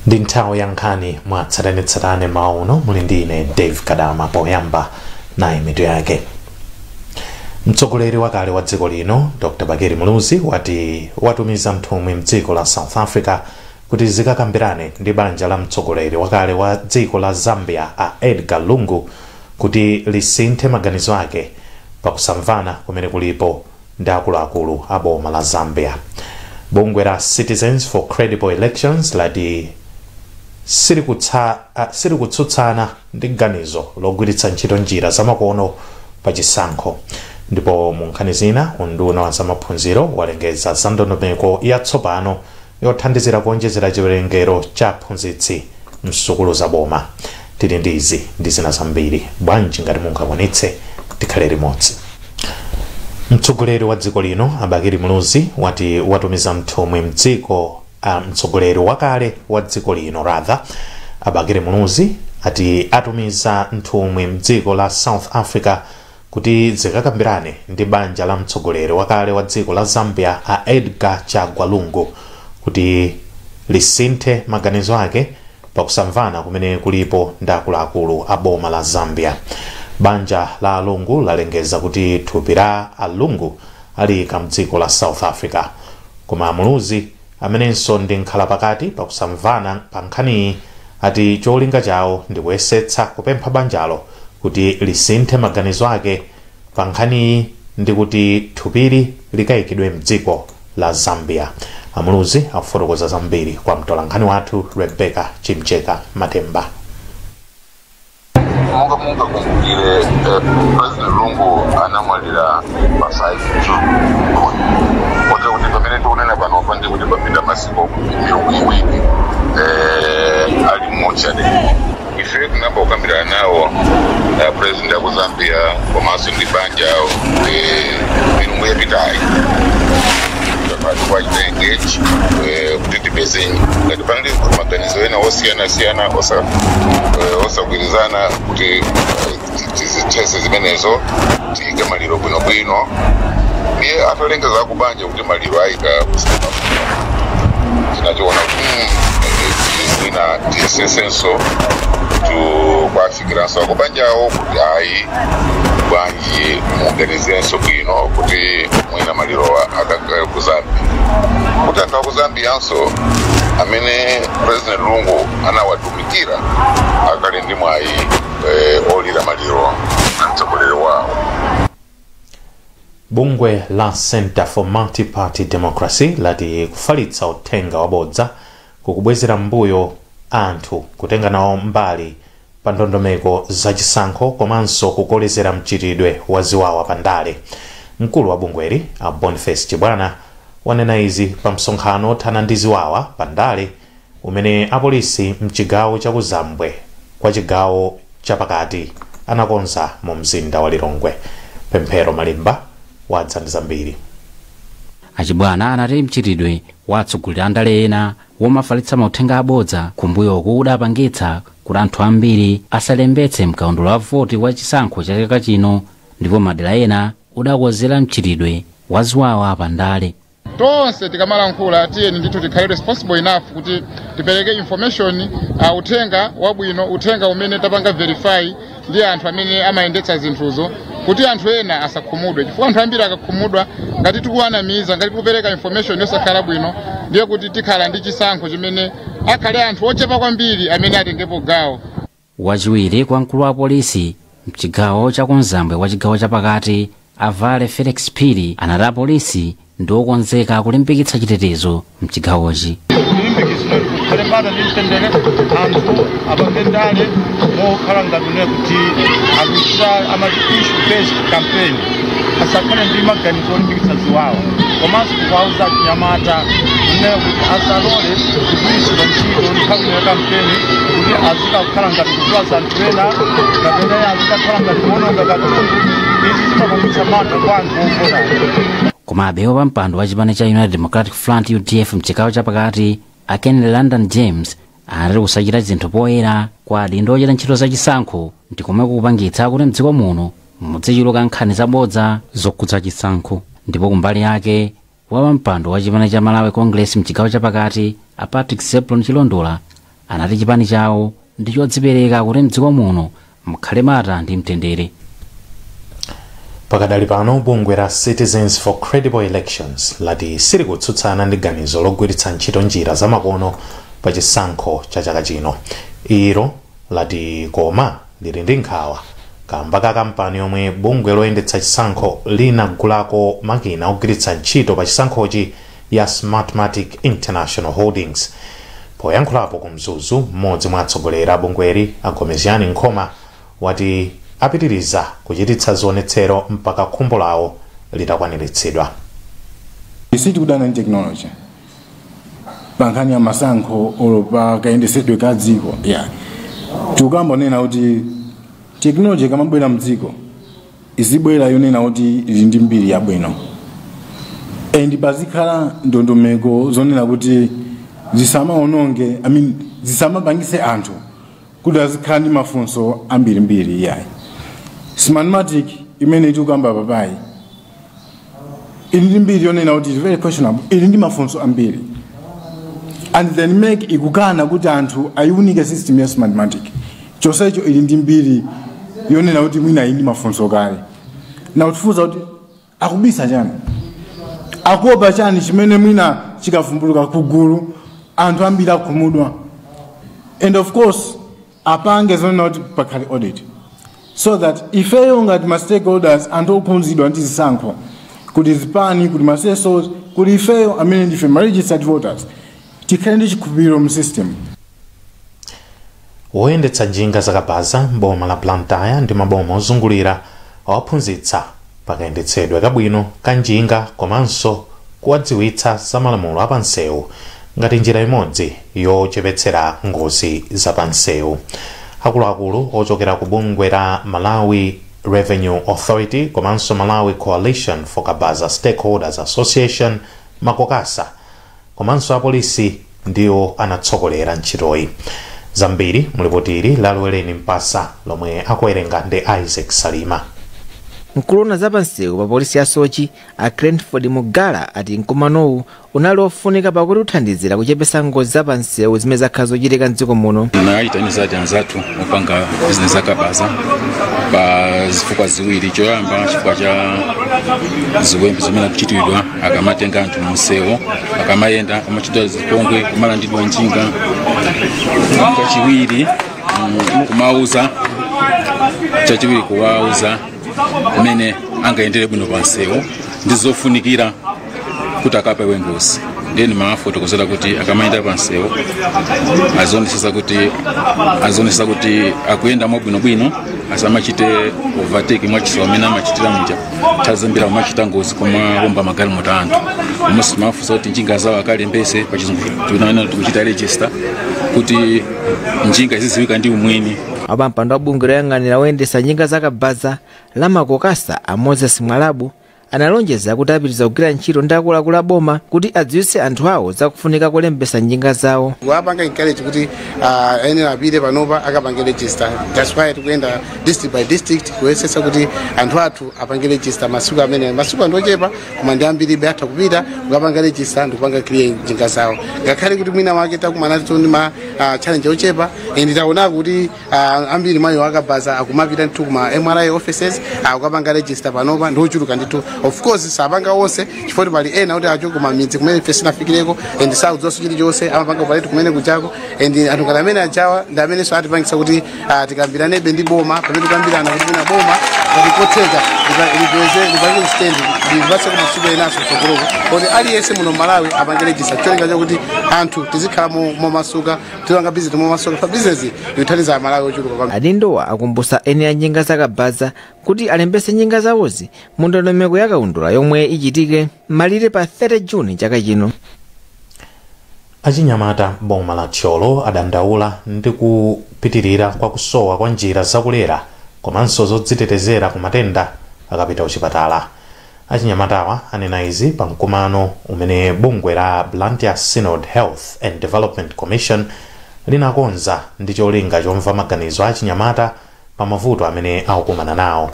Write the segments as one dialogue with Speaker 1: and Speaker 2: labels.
Speaker 1: Ndi nthawi ya nkhani mwa tsatanetsatane mawa uno. Muli ndi ine Dave Kadama. Poyamba, nayi mitu yake. Mtsogoleri wakale wa dziko lino Dr Bakili Muluzi wati watumiza nthumwi mdziko la South Africa kuti zikakambirane ndi banja la mtsogoleri wakale wa dziko la Zambia a Edgar Lungu kuti lisinthe maganizo ake pakusamvana kumene kulipo ndi akuluakulu a boma la Zambia. Bungwe la Citizens for Credible Elections lati silikutsutsana ndi ganizo logwiritsa ntchito njira zamakono pa chisankho. Ndipo mu nkhani zina, unduna wa zamaphunziro walengeza za ndondomeko yatsopano yothandizira kuonjezera chiwerengero cha aphunzitsi msukulu zaboma. Tili ndi izi ndi zina zambiri. Bwanji ngati mungakwanitse, tikhale limodzi. Mtsogoleri wa dziko lino a Bakili Muluzi wati watumiza nthumwi mdziko mtsogoleri wakale wa dziko lino rather a Bakili Muluzi ati atumiza nthumwi mdziko la South Africa kuti zikakambirane ndi banja la mtsogoleri wakale wa dziko la Zambia a Edgar Chagwa Lungu kuti lisinthe maganizo ake pakusamvana kumene kulipo ndi akuluakulu a boma la Zambia. Banja la Lungu lalengeza kuti thupi la Alungu aliyika mdziko la South Africa, koma Muluzi, amenenso ndi nkhala pakati pakusamvana pa nkhaniyi, ati cholinga chawo ndi kuyesetsa kupempha banjalo kuti lisinthe maganizo ake pa nkhaniyi ndi kuti thupili likayikidwe mdziko la Zambia. Amuluzi akufotokoza zambiri kwa mtolankhani wathu Rebecca Chimcheka Matemba.
Speaker 2: Monga mungakumbukire, President Lungu anamwalira pa 5 June, kote kuti pamene tikunena pano ndi kuti papita masiku milungu 2 ali mortuary. Ife tinayamba kukambirana nawo president aku Zambia komanso ndi banja milungu yapitayi. Takati engage kuti tipeze ngati panali maganizo ena osiyanasiyana osagwirizana kuti tizithese zimenezo, tiyike maliro bwinobwino. Ndiye atalengeza akubanja kuti maliro ayika ku South Africa, tinachiona kuti zina tiyesesenso kwafikiranso akubanjawo kuti ayi, bwanji muganizenso bwino kuti mwina malirowa akakale ku Zambia, kuti anthu aku Zambianso amene President Lungu anawatumikira akali ndi mwayi olira maliro a mtsogoleri wawo.
Speaker 1: Bungwe la Center for Multi-Party Democracy lati kufalitsa uthenga wabodza kukubwezera mbuyo anthu kutenga nawo mbali pa ndondomeko zachisankho komanso kukolezera mchitidwe wa ziwawa pandale. Mkulu wa bungweli a Boniface Chibwana wanena izi pa msonkhano othana ndi ziwawa pandale umene apolisi mchigawo chakuzambwe kwa chigawo chapakati anakonza mu mzinda wa Lilongwe. Pemphero Malimba wadza ndi zambiri.
Speaker 3: Achibwana anati mchitidwe wa atsogoleri a ndale ena womafalitsa mauthenga abodza kumbuyoku udapangitsa kuti anthu ambiri asalembetse mkaundula wa voti wa chisankho cha chaka chino, ndipo madera ena udakonzera mchitidwe wa ziwawa pandale.
Speaker 4: Tonse tikamalankhula, tiyeni ndithu tikhale responsible enough kuti tipereke information, uthenga wabwino, uthenga umene tapanga verify ndi anthu amene amayendetsa zinthuzo, kuti anthu ena asakhumudwe, chifukwa anthu ambiri akakhumudwa ngati tikuwanamiza, ngati tikupereka information yosakhala bwino, ndiye kuti tikhala ndi chisankho chimene akhale anthu ochepa kwambiri amene atengepo gawo.
Speaker 3: Wachiwiri kwa mkulu wa polisi mchigawo chakumzambwe wa chigawo chapakati Avale Felix Phiri anati apolisi ndi okonzeka kulimbikitsa chitetezo mchigawochi.
Speaker 5: Kulimbikitsa kukhale bata ndi mtendere, anthu apange ndale mokhala ngati kuti akuchita amati issue based campaign, asakhale ndi maganizo olimbikitsa ziwawa, komanso kuwauza achinyamata kunena kuti asalole kugwiritsidwa ntchito nthawi ino ya kampeni kuti azikakhala ngati kuvulaza anthu ena kapena azikakhala ngati kuononga katundu. Izi zimapangitsa mantha kwa anthu ovota.
Speaker 3: Komabe, wapampando wa chipani cha United Democratic Front, UDF, mchigawo chapakati a Kennedy London James anati kusachita zinthu poyera kwa adindo ochita ntchito zachisankho ndi komwe kukupangitsa kuti mdziko muno mudzichuluka nkhani zabodza zokhudza chisankho. Ndipo kumbali yake, wapampando wa chipani cha Malawi Congress mchigawo chapakati a Patrick Zebulon Chilondola Anati chipani chawo ndi chodzipereka kuti mdziko muno mukhale bata ndi mtendere.
Speaker 1: Pakadali pano, bungwe la Citizens for Credible Elections lati silikutsutsana ndi ganizo logwiritsa ntchito njira zamakono pa chisankho cha chaka chino. Ilo lati koma lili ndi nkhawa kamba ka kampani yomwe bungwe loyendetsa chisankho linagulako makina ogwiritsa ntchito pa chisankhochi, ya Smartmatic International Holdings. Poyankhulapo ku Mzuzu, mmodzi mwa atsogoleri a bungweli, Agomeziani Nkhoma, wati apitiriza kuchititsa zionetsero mpaka khumbo lawo litakwaniritsidwa.
Speaker 6: Sitikudana ndi technology pa nkhani ya masankho olo pa kayendesedwe ka dziko ya. Tikukamba kuti technology ikamabwera mdziko, izibwera yonena kuti ili ndi mbiri yabwino and pazikhala ndondomeko zonena kuti zisamaononge, I mean, zisamapangise anthu kuti azikhala ndi mafunso ambirimbiri yayi. Smartmatic imene tikukamba papayi ili ndi mbiri yonena kuti is very questionable, ili ndi mafunso ambiri, and then MEC ikukana kuti anthu ayiunike system ya Smartmatic, chonsecho ili ndi mbiri yonena kuti mwina ili ndi mafunso kale. Na utifunsa kuti akubisa chani, akuopa chani chimene mwina chikavumbuluka kugulu anthu ambiri akhumudwa? And of course apange zonena kuti pakhale audit so that ifeyo ngati ma stakeholders, anthu okhuzidwa ndi zisankho, kuti zipani, kuti ma CSOs, kuti ifeyo amene ndife ma registered voters, tikhale ndi chikhulupiriro mu system.
Speaker 1: Woyendetsa njinga zakabaza mboma la Blantyre ndi maboma ozungulira awaphunzitsa pakayendetsedwe kabwino ka njinga komanso kuwadziwitsa za malamulo apansewu ngati njira imodzi yochepetsera ngozi zapansewu. Akuluakulu ochokera ku bungwe la Malawi Revenue Authority komanso Malawi Coalition for Kabaza Stakeholders Association, MACOKASA, komanso apolisi ndiwo anatsogolera ntchitoyi. Zambiri mulipotili la Lwereni Mpasa lomwe akuwerenga ndi Isaac Salima.
Speaker 7: Mkulu woona zapansewu pa polisi ya Soche, a Cranford Mugala, ati mkumanowu unali ofunika pakuti uthandizira kuchepetsa ngozi zapansewu zimene zakhala zochitika mdziko muno.
Speaker 8: Nayitanizati anzathu opanga bizinesi zakabaza pa zifukwa ziwiri. Choyamba, chifukwa cha ziwembu zimene akuchitidwa akamatenga anthu munsewu, akamayenda amachitidwa zipongwe, kumalandidwa njinga. Chachiwiri, kumauza, chachiwiri kuwauza mmene angayendere bwino pansewu ndi zofunikira kuti akapewe ngozi. Ndiye mafotokozera kuti akamayenda pansewu azionesesa kuti akuyenda mwabwinobwino, asamachite overtake mwachisawawa amene amachitira muja. Nthawi zambiri amachita ngozi kumawomba magalimoto anthu. Komanso timafunsa kuti njinga zawo akalembese, pachizungu tinanena tikuchita register, kuti njinga iziziwika ndi umwini.
Speaker 7: Wapampando wa bungwe loyang'anira oyendetsa njinga zakabaza la MACOKASA, a Moses Mwalabu, analonjeza kuti apitiriza kugwira ntchito ndi akuluakulu a boma kuti adziwitse anthu awo zakufunika kulembetsa njinga zawo.
Speaker 4: Wapanga encourage kuti ayenera apite panopa akapange register. That's why tikuyenda district by district kuyesetsa kuti anthu athu apange register. Masiku amene masiku anthu ochepa koma ndi ambiribe atha kupita kukapanga register ndikupanga clear njinga zawo, ngakhale kuti mwina wake takumana ndi ma challenge ochepa. And taona kuti ambiri mwayo akabaza akumapita ndithu kuma MRA offices akukapanga register panopa ndi ochuluka ndithu. Of course sapanga onse chifukwa pali ena kuti acho kuma midzi kumene ife sinafikireko and saudziwanso chilichonse, amapanga operate kumene kuchako. And anthu ngati amene achawa ndi amenenso atipangisa kuti tikambiranebe ndi boma, pamene tikambirana kuti mwina boma ngati kotheka lipeze lipange extend, lipatse kumasiku enanso tsogoloko kuti aliyense muno Malawi apange register, cholinga chakuti anthu tizikhala momasuka, tizipanga business momasuka pa business ikuthandiza Amalawi ochuluka kwambiri.
Speaker 7: Adindowa akumbutsa eni a njinga zakabaza kuti alembetse njinga zawozi mu ndondomeko ya kaundula yomwe ichitike malire pa 30 Juni chaka chino.
Speaker 1: Achinyamata boma la Thyolo adandaula ndi kupitirira kwa kusowa kwa njira zakulera komanso zodzitetezera ku matenda akapita kuchipatala. Achinyamatawa anena izi pa mkumano umene bungwe la Blantyre Synod Health and Development Commission linakonza ndi cholinga chomva maganizo a achinyamata pa mavuto amene akukumana nawo.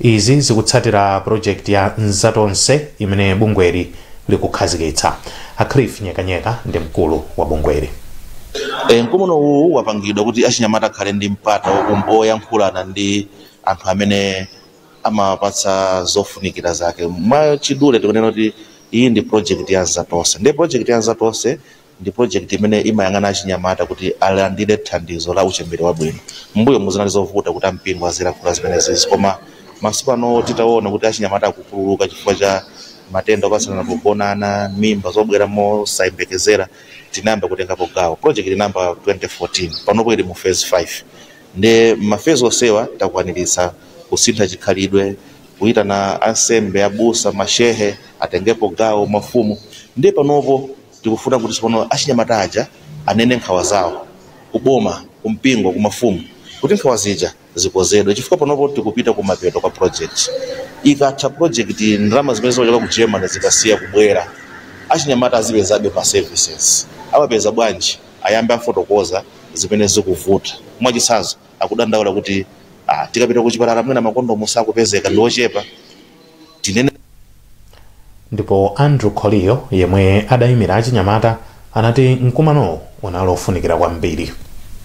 Speaker 1: Izi zikutsatira project ya Nzatonse imene bungweli likukhazikitsa. A Cliff Nyekanyeka ndi mkulu wa bungweli.
Speaker 9: Mkumano uwu wapangidwa kuti achinyamata akhale ndi mpata oyankhulana ndi anthu amene amapatsa zofunikira zake. Mwachidule tikunena kuti iyi ndi project ya Zatonse. Ndi project ya Zatonse ndi project imene imayang'ana achinyamata kuti alandire thandizo la uchembere wabwino. Mbuyo muzinali zovuta kuti ampingo azilankhula zimenezi, koma masiku ano titaona kuti achinyamata akukhululuka chifukwa cha matenda opatsirana pogonana, mimba zobwera mosayembekezera, tinayamba kutengapo gawo. Project inayamba 2014, panopo ili mu phase 5. Ndi ma phase onsewa takwaniritsa kusintha chikhalidwe, kuyitana ansembe, abusa, mashehe atengepo gawo, mafumu. Ndi panopo tikufuna kuti tsopano achinyamata aja anene nkhawa zawo kuboma, kumpingo, kumafumu, kuti nkhawa zija zikonzedwe, chifukwa panopo tikupita kumapeto kwa project. Ikatha project, ndalama zimene zimachoka ku Germany zikasiya kubwera, achinyamata azipezabe ma services. Amapeza bwanji? Ayambe afotokoza zimene zikuvuta. Mwachitsanzo, akudandaula kuti tikapita kuchipatala mwina makondomu sakupezeka, ndi ochepa, tinene.
Speaker 1: Ndipo Andrew Colio, yemwe adayimira achinyamata, anati mkumanowu unali ofunikira kwambiri.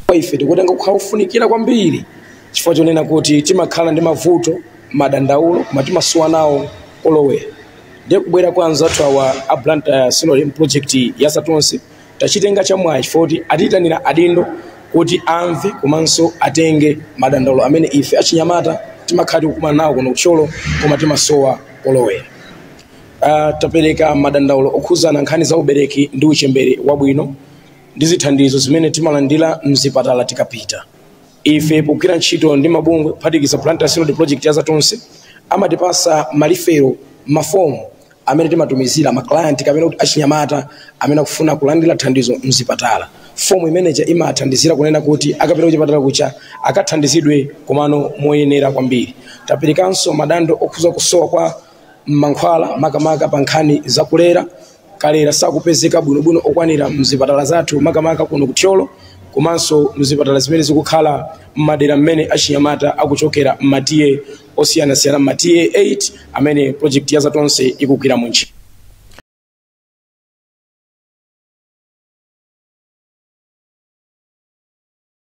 Speaker 10: Kwa ife tikutenga kukhala kufunikira kwambiri chifukwa chonena kuti timakhala ndi mavuto, madandaulo, koma timasowa nawo olowera. Ndiye kubwera kwa anzathu awa a Blantyre Synod project ya Zatonse tachitenga chamwayi chifukwa kuti atiyitanira adindo kuti amve komanso atenge madandaulo amene ife achinyamata timakhala tikukumana nawo kuno kuThyolo, koma timasowa olowera. Tapereka madandaulo okhuzana nkhani za ubereki ndi uchembere wabwino ndi zithandizo zimene timalandira mzipatala tikapita. Ife pogwira ntchito ndi mabungwe kuphatikiza Blantyre Synod project ya Zatonse, amatipasa ma referral, mafomu amene timatumizira ma client kapena kuti achinyamata amene akufuna kulandira thandizo mzipatala. Fomu imeneja imathandizira kunena kuti akapita kuchipatala kucha akathandizidwe komano moyenera kwambiri. Taperekanso madando okhuza kusowa kwa mankhwala, makamaka pa nkhani zakulera. Kalera sakupezeka bwinobwino okwanira mzipatala zathu, makamaka kuno kuThyolo komanso mzipatala zimene zikukhala m'madera mmene achinyamata akuchokera, m'ma T/A osiyanasiyana, m'ma T/A 8 amene project ya Zatonse ikugwira mu ntchito.